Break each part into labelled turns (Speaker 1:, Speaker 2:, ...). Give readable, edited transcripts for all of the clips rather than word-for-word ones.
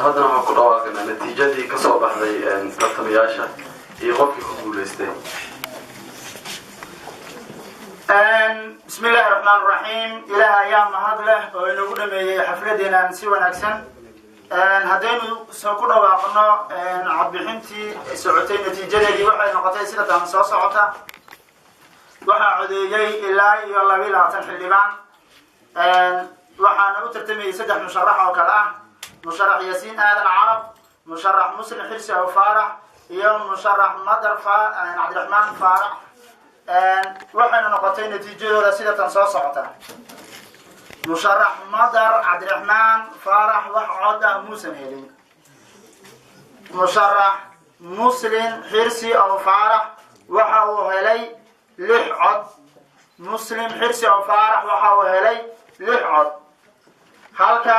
Speaker 1: Haddana waxaan ku dhawaaqaynaa natiijadii ka soo baxday tartamayaasha iyo qofkii ku guulaystay.
Speaker 2: Bismi illaahi raxmaan raxiim. Ilaah ayaa mahad leh oo inagu dhameeyey xafladeenan si wanaagsan. Haddaynu soo ku dhawaaqno codbixintii socotay, natiijadeedii waxay noqotay sida tan soo socota. Waxaa codeeyey ilaa iyo 22 xildhibaan, waxaana u tartamayey saddex musharax oo kale ah: musharax Yaasiin Aadan Carab, musharax Muslim Xirsi Aw Faarax iyo musharax Madar Cabdiraxmaan Faarax. Waxayna noqotay natiijadooda sida tan soo socota: musharax Madar Cabdiraxmaan Faarax wax cod ah muusan helin, musharax Muslim Xirsi Aw Faarax waxa uu helay lix cod, Muslim Xirsi Aw Faarax waxa uu helay lix cod, halka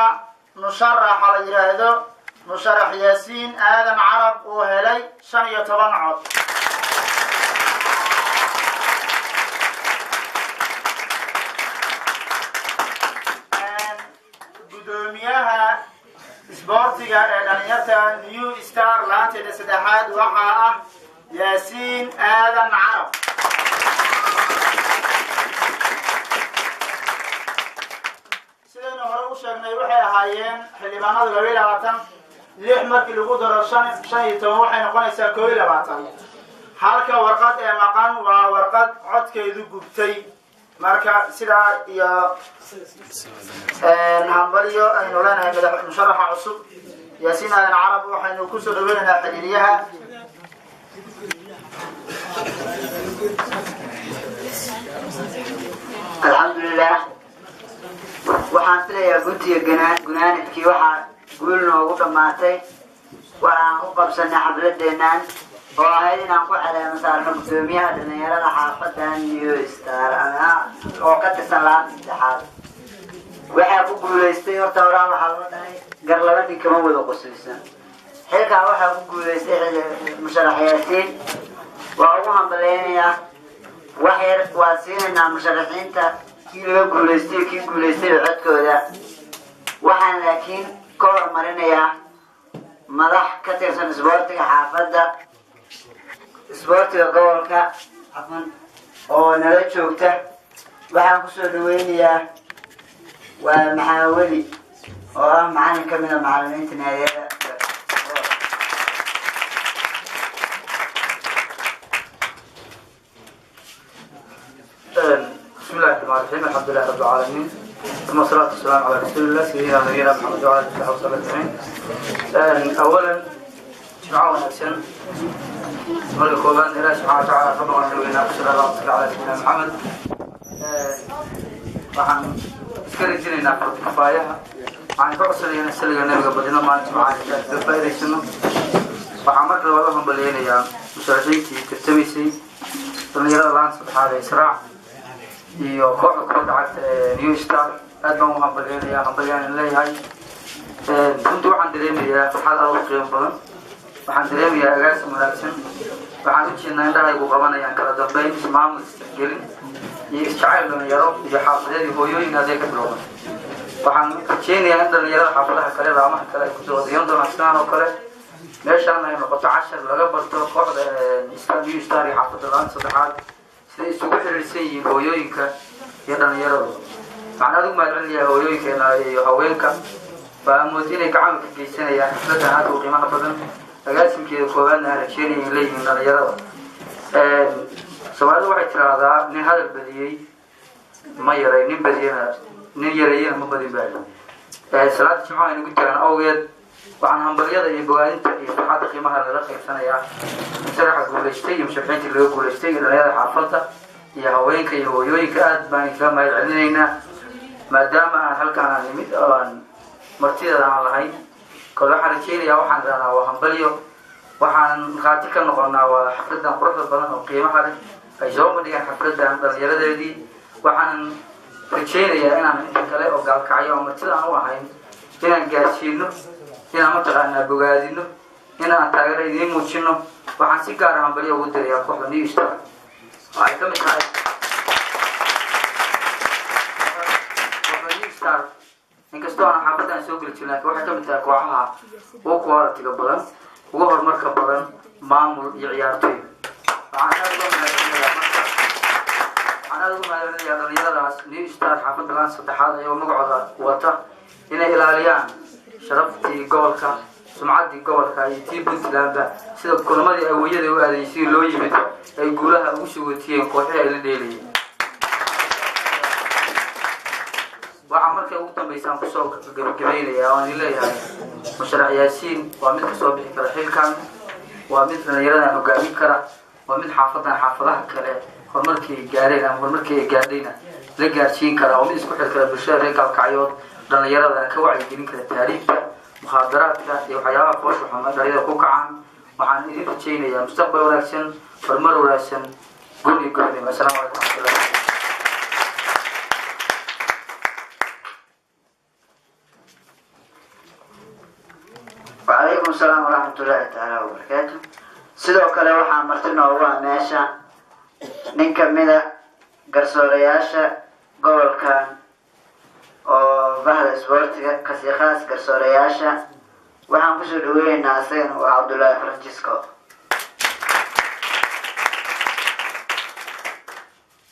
Speaker 2: musharaxa la yidhaahdo musharax Yaasiin Aadan Carab uu helay 15 cod. Gudoomiyaha isboortiga ee dhalinyarta New Star laanteeda saddexaad waxaa ah Yaasiin Aadan Carab. Sidaynu hore u sheegnay, waxay ahaayeen xildhibaanadu 22. Lix markii lagu daro shan, 15, waxay noqonaysaa 21. Halka warqad ee maqan waa warqad codkeedu gubtay. Marka sidaa iyo hambalyo aynu leenahay madax musharaxa cusub Yaasiin Aadan Carab. Waxaynu kusoo dhaweynaynaa xiriiryaha.
Speaker 3: Alxamdulilah, waxaan filayaa guntiga gunaanadkii waxaa guul noogu dhammaatay. Waxaan u qabsanay xafladeennan oo ahayd inaan ku caleemo saarno guddoomiyaha dhalinyarada xaafadda New Star ama oo ka tirsan laanta saddexaad. Waxaa ku guulaystay, horta horaan waxaa loo dhahay gar laba nin kama wada qosaysan. Xilkaa waxaa ku guulaystay musharax Yaasiin. Waa ugu hambaleynayaa. Wax yar waa siinaynaa musharaxiinta, kii laga guulaystay, kii guulaystayba codkooda. Waxaan laakiin ka hormarinayaa madax ka tirsan isboortiga xaafadda, isboortiga gobolka cafan oo nala joogta. Waxaan kusoo dhaweynayaa waa Maxamed Weli oo ah macalin ka mid a macalimiinta naadiyada.
Speaker 4: بسم الله الرحمن الرحيم، الحمد لله رب العالمين، ثم الصلاة والسلام على رسول الله سيدنا نبينا محمد وعلى آله وصحبه أجمعين. أولا، جمعة wanaagsan. Marka koobaad, Ilaah subxaana watacaala ka baqan weynaa, sala allahu sala calaa sayidina Maxamed. Waxaan iska rajinaynaa fardu kifaayaha. Waxaan ka codsanayaa in saliga Nabiga badino maalin jimcaha intaan kaga faa'iidaysano. Waxaan marka labaad u hambaleynayaa musharaxiintii tartamaysay, dhalinyarada laanta saddexaad ee Israac iyo kooxda kubadda cagta ee New Star. Aad baan u hambalyeynaya, hambalyaan leeyahay. Runtii waxaan dareemayaa farxad aad u qiimo badan, waxaan dareemayaa agaasim wanaagsan. Waxaan u jeednaa, indhahaygu qabanayaan kala dambeyn, ismaamul, isgelin iyo isjacayl dhalinyaro iyo xaafadeed iyo hooyooyin hadday ka bilowdan. Waxaan rajeynayaa in dhalinyarada xaafadaha kale, laamaha kale ay kusoo wadayan doonaan sidaan oo kale, meeshaan ay noqoto cashar laga barto kooxda New Star iyo xaafadda laanta saddexaad siday isugu xiriirsan yihiin hooyooyinka iyo dhalinyaradu. Waxaan aad ugu mahadcelinayaa hooyooyinkeena iyo haweenka baa amood inay gacan ka geysanayaan xafladan aad u qiimaha badan. Agaasimkeeda koowaadna aan rajeynaya in leeyihiin dhalinyarada. Soomaalidu waxay tiraahdaa, nin hadal badiyey ma yaray, nin badiyena nin yareeyena ma badin baa. Salaada jimcaha aynu ku jiraan awgeed, waxaan hambalyada iyo bogaadinta iyo farxadda qiimaha lala qaybsanayaa musharaxa guulaystay iyo musharaxiintii laga guulaystay iyo dhalinyarada xaafadda iyo haweenka iyo hooyooyinka. Aad baan kaga mahad celinaynaa maadaama aan halkaan aan nimid oo aan martideeda aan lahayn kole. Waxaan rajeynayaa, waxaan idhahnaa waa hambalyo, waxaan markhaati ka noqonnaa waa xafladan quruxda badan oo qiimaha leh ay soo bandhigaan xafladan dhalinyaradeedii. Waxaan rajeynayaa inaan inta kale oo Gaalkacyo oo martida aan u ahayn inaan gaarsiino, inaan mataqaanaa bogaadino, inaan taageero idiin muujino. Waxaan si gaara hambalyo ugu dirayaa kooxda New Star. Waxay ka mid tahay kooxda New Star. Inkastoo aan xaafaddan soo geli jirin, laakiin waxay ka mid tahay kooxaha ugu quality-ga badan, ugu horumarka badan, maamul iyo ciyaartoy. Waxaan aada uga mahadcelinayaa dhalinyaradaas New Star xaafadda laan saddexaad, ayagoo magacooda wata inay ilaaliyaan sharaftii gobolka, sumcaddii gobolka iyo tii Puntlandba, sida kulamadii awooyada u aadayay, sidii loo yimid ay guulaha ugu sugotiyeen kooxihii ay la dheelayeen. Waxaa markay ugu dambaysaan kusoo gabagabaynayaa oo aan leeyahay, musharax Yaasiin waa mid kasoo bixi kara xilkan, waa mid dhalinyaradan hogaamin kara, waa mid xaafadan xaafadaha kale horumarkii ay gaareen ama horumarkii ay gaadhayna la gaarsiin kara, waa mid isku xil kara bulshada reer Gaalkacyood, dhallinyaradana ka wacyigelin kara taariikhda, mukhaadaraadka iyo waxyaabaha foosha xuma dhalinyarada ku kacaan. Waxaan idin rajaynayaa mustaqbal wanaagsan, horumar wanaagsan, guul iyo gobolnimo. Assalaamu calaykum waraxmatullahi.
Speaker 3: Wacalaykum asalaam waraxmatullaahi tacaala wabarakaatu. Sidoo kale waxaa marti noogu ah meesha nin kamida garsoorayaasha gobolkan oo bahda isboortiga kasi khaas garsoorayaasha. Waxaan kusoo dhaweyneynaa isagana, waa Cabdullaahi Francisco.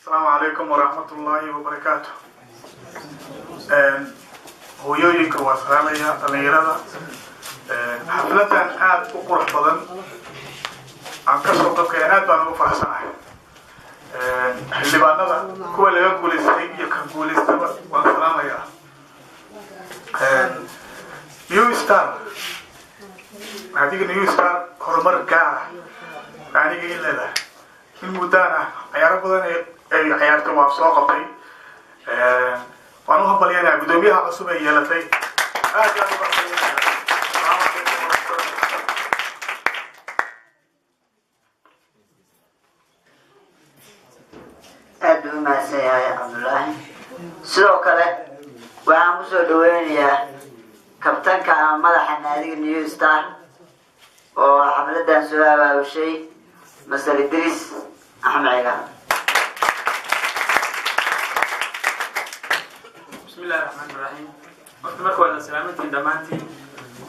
Speaker 5: Asalaamu calaykum waraxmatullaahi wabarakaatu. Hooyooyinka waa salaamaya, dhalinyarada. Xafladan aada u qurux badan aan kasoo qabkaya, aad baan ugu faraxsanahay. Xildhibaanada, kuwa laga guulaystay iyo kan guulaystaba, waan salaamayaa. New Star, adiga New Star horumar gaara aniga in leedahay in muddaan ah, cayaaro badan ay cayaarto waa soo qabtay. Waan u hambalyanayaa guddoomiyaha cusub ay yeelatay, aad baan ugu hambalyanaya. Asalaamu calaykum waraxmatullahi.
Speaker 3: Aad buu u mahadsan yahay Cabdullaahi. Sidoo kale waxaan kusoo dhaweynayaa kabtanka ama madaxa naadiga New Star oo xafladan soo abaabushay, Masar Idriis Axmed Cigaal.
Speaker 6: Bismi illahi raxmaan iraxiim. Horta marka waad salaamantiin dhammaantiin.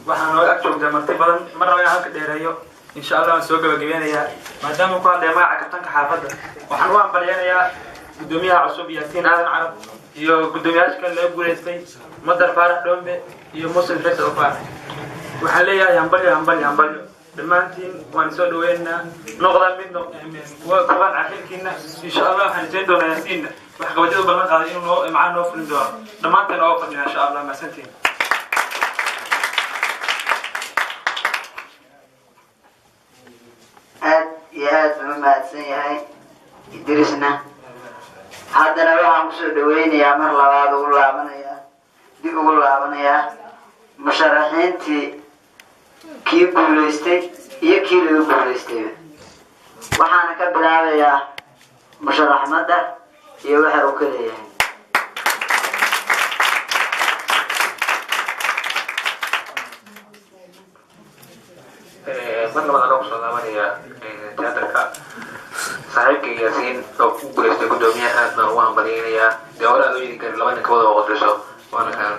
Speaker 6: Waxaan nooga ag joogtaa marti badan, mar raba inaan halka dheereeyo. Insha Allah waan soo gabagabeynayaa. Maadaama ku hadlaya magaca kabtanka xaafadda, waxaan u hambalyeynayaa guddoomiyaha cusub Yaasiin Aadan Carab iyo guddoomiyaasha kale laga guulaystay, Madar Faarax Dhoombe iyo Muslim Xisa Ufaar. Waxaan leeyahay hambalyo, hambalyo, hambalyo dhammaantiin. Waan soo dhaweynaynaa, noqda mid kuwa kuwan xilkiina. Insha Allah waxaan rajayn doonaa Yaasiinna waxqabadyadu ballan qaaday inuu noo macaan noo fulin doono, dhammaanteen oo fadhina insha Allah. Mahadsantiin.
Speaker 3: Aad iyo aad buu u mahadsan yahay Idriisna. Haddana waxaan kusoo dhaweynayaa, mar labaad ugu laabanayaa, dib ugu laabanayaa musharaxiintii, kii guulaystay iyo kii laga guulaystayba. Waxaana ka bilaabayaa musharax Madar iyo waxa uu ka leeyahay.
Speaker 7: Mar labaad anoo kusoo laabanaya tiyaatarka, saaxiibkay Yaasiin oo ku guulaystay guddoomiyaha aad baan ugu hambalyaynayaa. Dee hore aan loo yidi karin laba nin kabada oo qodriso waana kaan.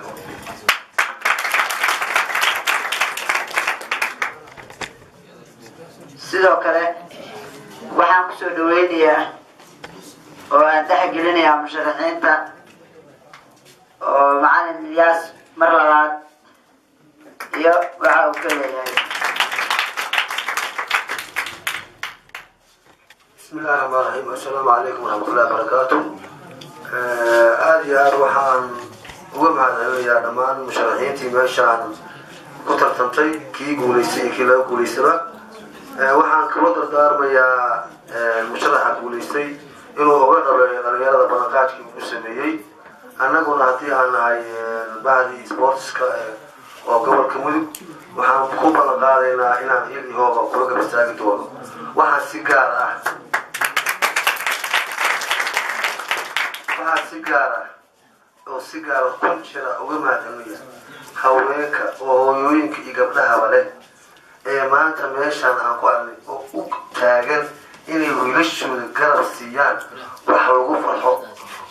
Speaker 3: Sidoo kale waxaan kusoo dhaweynayaa oo aan dhex gelinayaa musharaxiinta oo macalin Ilyaas mar labaad iyo waxa uu ka leeyahay.
Speaker 8: بسم الله الرحمن الرحيم. السلام عليكم ورحمة الله وبركاته. Aada iyo aad waxaan uga mahadcelinayaa dhammaan musharaxiintii meeshaan ku tartantay, kii guulaystay iyo kii laga guulaystaba. Waxaan kula dardaarmayaa musharaxa guulaystay inuu uga dhabeeyo dhalinyarada ballanqaadkii uu sameeyey. Annaguna haddii aan nahay bahdii sportska oo gobolka Mudug, waxaan ku ballan qaadaynaa inaan hil iyo hooba kula garab istaagi doono. Waxaan si gaar ah oo si gaara kun jira uga mahadcelinaya haweenka oo hooyooyinka iyo gabdhahaba leh ee maanta meeshaan aan ku aragnay oo u taagan inay wiilashooda garab siiyaan. Wax lagu farxo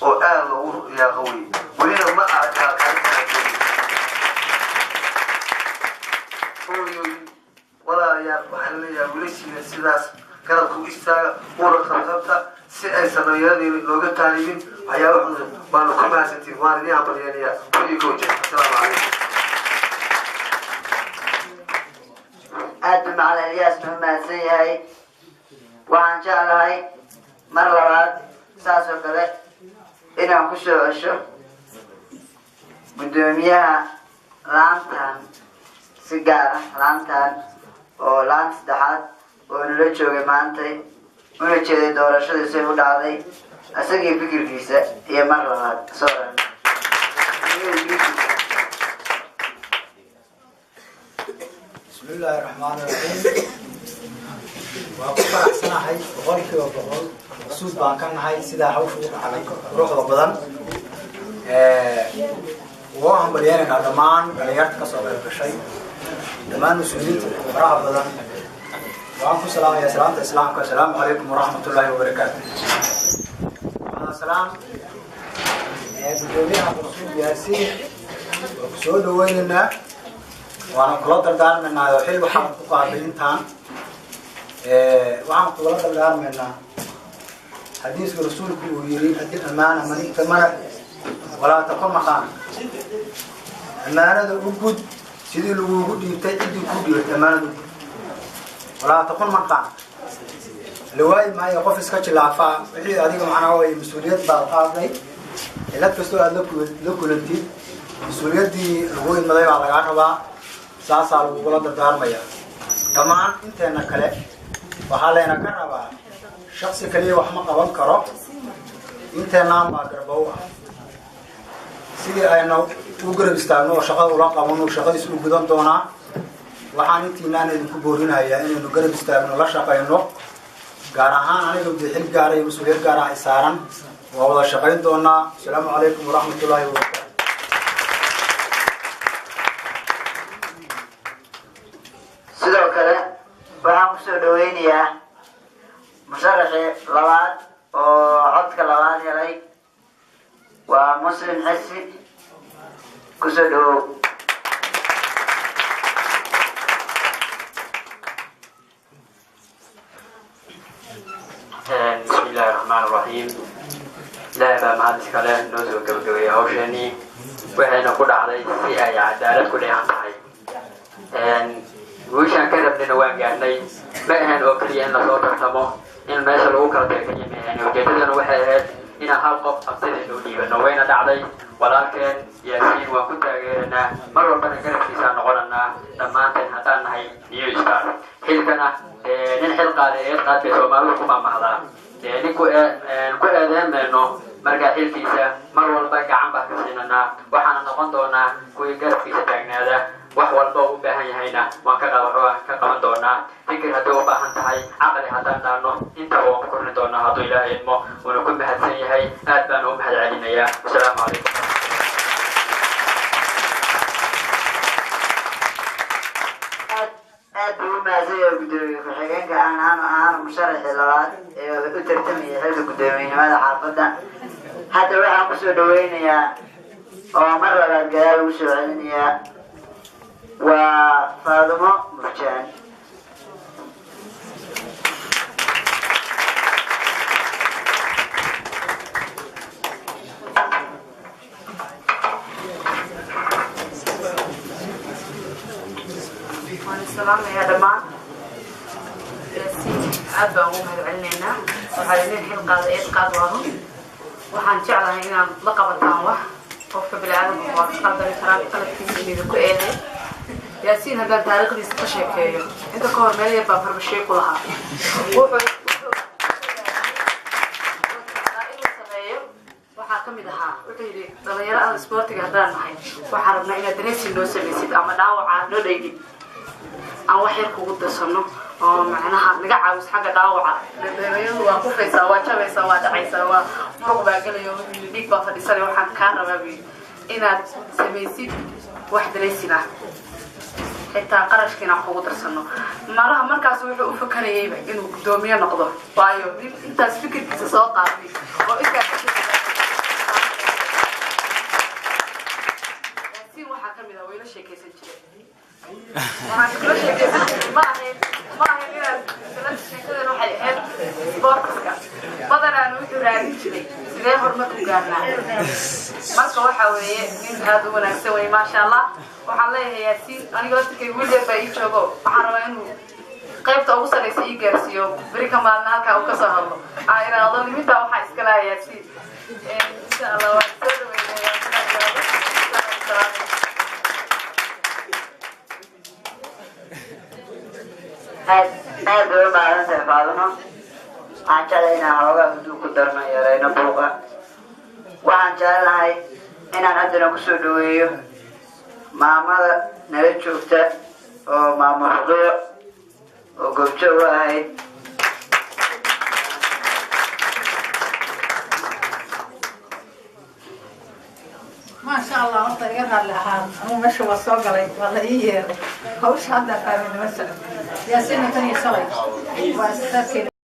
Speaker 8: oo aada loogu yaaqo wey. Welina ma arkaa. Hooyooyin, walaalayaal, waxaan leeyahay wiilashiina sidaas garabka u istaaga, una qabqabta si aysan dhallinyaradeena looga taalimin waxyaaba xun. Waana ku mahadsantiin, waan idiin hambalyeenayaa kulli kooja. Asalaamu calaykum.
Speaker 3: Aad buu Macalin Elyaas noo mahadsan yahay. Waxaan jeclahay mar labaad saas oo kale inaan ku soo cesho guddoomiyaha laantan, si gaar ah laantan oo laanta saddexaad oo nala joogay maantay, una jeeday doorashadii say u dhacday, isagii fikirkiisa iyo mar labaad soo.
Speaker 9: بسم الله الرحمن الرحيم. Waa ku faraxsanahay 100%, maqsuud baan ka nahay sidaa hawsha u dhacday quruxda badan. Waa hambalyeenaynaa dhammaan dhalinyarta kasoo qayb gashay, dhammaan mas-uuliyiinta faraha badan. Waxaan ku salaamayaa salaamta islaamka: asalaamu calaykum waraxmat ullaahi wabarakaatu. Waxaa salaam, gudoomiyaha Maqsuud Yaasiin waa ku soo dhaweynaynaa, waana kula dardaarmaynaa oo xil waxaan ku qaaday intaan. Waxaan kula dardaarmaynaa xadiiska rasuulku uu yiri: "أد الأمانة من ائتمنك ولا تخن من خانك." Amaanada u gud sidii lagugu dhiibtay, ciddii ku dhiibatay amaanada u gud. ولا تخن من خانك. La waayi maayo qof iska jilaafaa wixii adiga macnaha way mas-uuliyad baad qaaday. Cilad kastoo aada la kulantid, mas-uuliyaddii lagu imaday baa lagaa rabaa. Saasaa lagugula dardaarmaya. Dhammaan inteena kale waxaa layna ka rabaa, shaksi kaliya wax ma qaban karo, inteenaan baa garbow ah. Sidii ayna u garab istaagno oo shaqada ula qabano, shaqadiis u gudan doonaa. Waxaan intiinaan idinku boorinayaa inaynu garab istaagno, la shaqayno. Gaar ahaan aniga dee xil gaara iyo mas-uuliyad gaar ah ay saaran, waa wada shaqayn doonaa. Asalaamu calaykum waraxmat ullaahi wabarakaatu.
Speaker 3: Sidoo kale waxaan kusoo dhaweynayaa musharaxii labaad oo codka labaad helay, waa Muslim Xisi. Kusoo dhawow.
Speaker 10: بسم الله الرحمن الرحيم. Ilaahay baa mahad iskale noo soo gabagabeeyey hawsheenii, waxayna ku dhacday si ay cadaalad ku dheehan tahay. Guushaan ka rabnayna waan gaarnay. Ma ahayn oo keliya in lasoo tartamo, in meesha lagu kala tago keliya ma ahayn. Ujeedadana waxay ahayd inaan hal qof abtidaynu dhiibano, wayna dhacday. Walaalkeen Yaasiin waan ku taageeranaa, mar walbana garabkiisaan noqonanaa dhammaanteen haddaan nahay New Star. Xilkana nin xil qaaday eed qaad bay Soomaalidu ku maamahdaa. Nin ku eedeyn mayno. Markaa xilkiisa mar walba gacan baan ka siinanaa, waxaana noqon doonaa kuwii garabkiisa taagnaada. Wax walba oo u baahan yahayna waan ka qaban doonaa. Fikir haddii u baahan tahay, caqli haddaan dhaano, intaba waan ku korrin doonaa hadduu Ilaahay idmo. Wuuna ku mahadsan yahay, aad baan u mahad celinayaa. Asalaamu calaykum.
Speaker 3: Aad aad buu u mahadsan yahay guddoomiye ku-xigeenka aan ahaan musharaxii labaad ee u tartamayay xilka guddoomiyenimada xaafadda. Hadda waxaan kusoo dhaweynayaa oo mar labaad gadaal ugu soo celinayaa waa Faadumo Murjaan.
Speaker 11: Waan salaamayaa dhammaan. Yaasiin aad baan ugu mahad celinaynaa. Waxaa nin xil qaada eed qaad, waa run. Waxaan jeclahay inaan la qabataan wax. Qofka biniaadamka waa ka qaldami karaa, qaladkiisa inayda ku eeday. Yaasiin haddaan taariikhdiisa ka sheekeeyo, inta ka hor meel yar baa farbashay ku lahaa. Wuxuu inuu sameeyo waxaa ka mid ahaa, wuxuu yidhi: "Dhalinyaro aan isboortiga haddaan nahay, waxaan rabnaa inaad dressing noo samaysid ama dhaawaca noo dheygid, aan wax yar kugu darsano oo macnaha naga caawis xagga dhaawaca. Dhalinyaradu waa kufaysaa, waa jabaysaa, waa dhacaysaa, waa muruq baa gelayo." Wuxuu yidhi: "Dhiig baa fadhiisanaya, waxaan kaa rabaa," buu yidhi, "inaad samaysid wax dressing ah, xitaa qarashkiina kugu darsano." Malaha markaas wuxuu u fakarayeyba inuu guddoomiye noqdo, waayo nin intaas fikirkiisa soo qaatay oo intaas. Yaasiin waxaa ka mid ah wayla sheekaysan jiray. Waxaan iskula sheekaysan jirnay, ma ahayn inaad isla sheekadan, waxay ahayd sportska. Badanaan wuxuu raadin jiray sidee horumar ku gaarnaa. Marka waxa weeye nin aad u wanaagsan wey, maasha Allah. Waxaan leeyahay Yaasiin, aniga laftirkayga wiil yar baa ii joogo, waxaan rabaa inuu qaybta ugu sarraysa ii gaarsiiyo, beri ka maalina halkaa uu kasoo hadlo aa iraahdo limintaa waxaa iska lahaa Yaasiin. Insha Allah waan soo dhaweynaya.
Speaker 3: Aad aad bay u mahadsan tahay, Faadimo. Waxaan jeclay inaan xoogaa huduu ku darno, yareyno buuqa. Waxaan jeclahay inaan haddana kusoo dhaweeyo maamada nala joogta oo Maamo Ruqiyo oo goobjoog u ahayd.
Speaker 12: Maasha Allah. Horta iga raalli ahaan, anuu meesha waa soo galay, waa la ii yeeray, hawsha hadda fahmay, nama socdo. Yaasiinna tan iyo shalay waa istaarkeena.